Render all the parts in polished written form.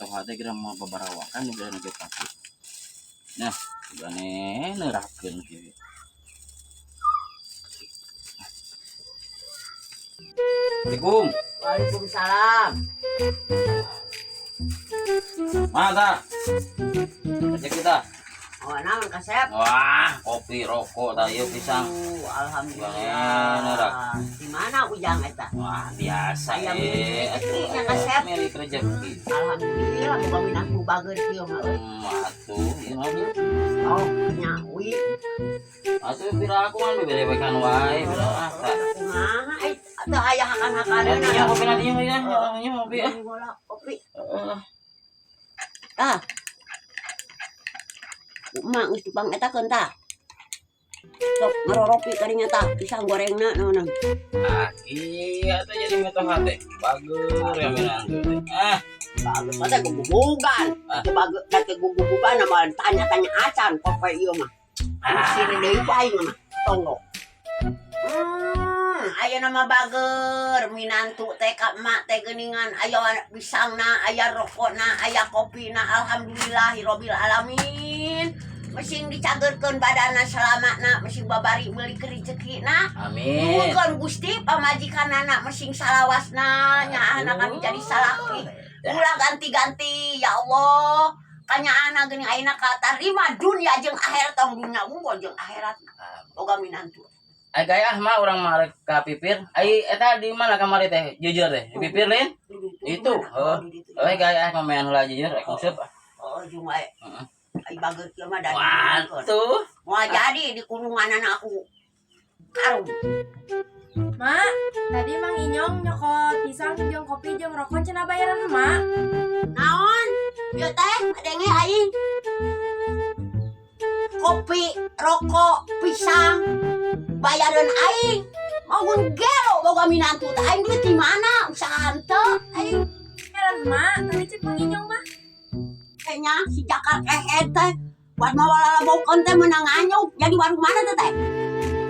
Mitoha teh kira mau babarawakan nu geus ge pati. Nah, gane neurakeun kieu. Assalamualaikum. Waalaikumsalam. Mana? Rezeki kita. Oh, naon kasep? Wah, kopi, rokok, tayo pisang. Alhamdulillah. Di mana ujang eta? Wah, biasa Ayam eh. rezekinya, Kasep. Milik rezeki. Alhamdulillah boga minantu bager kieu mah euy. Atuh, ieu mah. Oh, nya wi. Atuh pira aku mah beberewekan wae, pira ah. Tah. Kumaha eh teu aya hakan-hakaneun. Nantinya kopi nantinya ya, nantinya kopi ah. Kopi. Heeh. Ah. Emak geus dipang etakeun tah. Sok ngaroropi kadinya tah, pisang gorengna naon. Ah, iya tuh jadi mitoha teh. Bager ya minantu teh. Ah, Bagus mah teh gugugugan. Ah. Teu bagus teh gugugugan mah tanya-tanya acan kopi ieu mah. Ah. Sini deui ku aing mah. Tonggo. Aya nama bager minantu teh ka emak teh geuningan aya pisangna, aya rokokna, aya kopina, alhamdulillahirabbil alamin. Mesing dicagerkeun badana selamatna, mesing babari meuli rezekina. Amin. Nuhunkeun Gusti pamajikanana mesing salawasna nyaahna kami jadi salaki. Ulah ganti-ganti ya Allah. Kanyaahna geuning ayeuna katarima dunya jeung akhirat tong dunya unggul jeung akhirat. Boga minantu. Ai gaya ah mah urang mah rek ka pipir. Ai eta di mana kamari teh? Jujur teh. Di pipir lain? Itu, heuh. Euy gaya ah ngomean heula jujur rek nguseup. Oh, jeung wae. Heeh. Ai bager kieu mah dari. Waduh. Moal jadi di kurunganana aku. Karung. Mak, tadi Mang Inyong nyokot pisang jeung kopi jeung rokok cenah bayaran emak. Naon? Ieu teh adenge aing. Kopi, rokok, pisang, bayaran aing. Maupun gelo boga minantu teh aing duit di mana? Usaha henteu aing. Bayaran emak, tadi cek Mang Inyong mah. Kayaknya si Jakar kehed teh buat mawa lalabokeun teh menang anyuk. Jadi warung mana teh teh?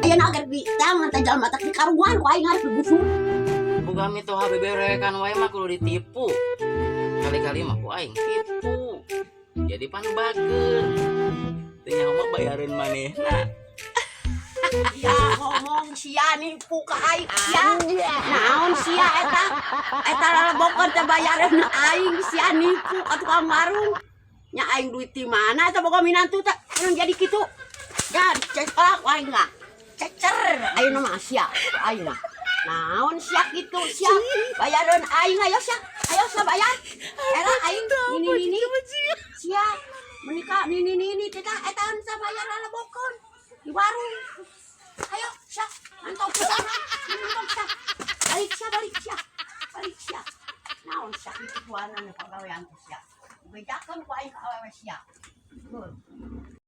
Ayeuna agar di tang teh jalma teh di karungan ku aing harus digusur. Boga mitoha beberekan wae mah kudu ditipu. Kali-kali mah ku aing tipu. Jadi pan bager. Teu nyaho mah bayareun manehna. Ya ngomong sia nipu ka aing sia. Naon sia eta? Eta lalabokeun teh bayaran aing sia nipu ka tukang warung. Nya aing duit di mana eta boga minantu teh urang jadi kitu. Ya diceklak ku aing mah. Cecer ayeuna mah sia aing mah. Naon sia kitu sia bayaran aing ayo sia. Ayo sia bayar. Era aing nini nini. Sia menikah nini nini teh eta sia bayar lalabokeun di warung. Ayo, sia, mantap sia, mantap sia. Balik sia, balik sia. Balik sia. Naon sia kitu tuanan pagawean teh sia. Bejakeun ku aing ka awewe sia. Heuh.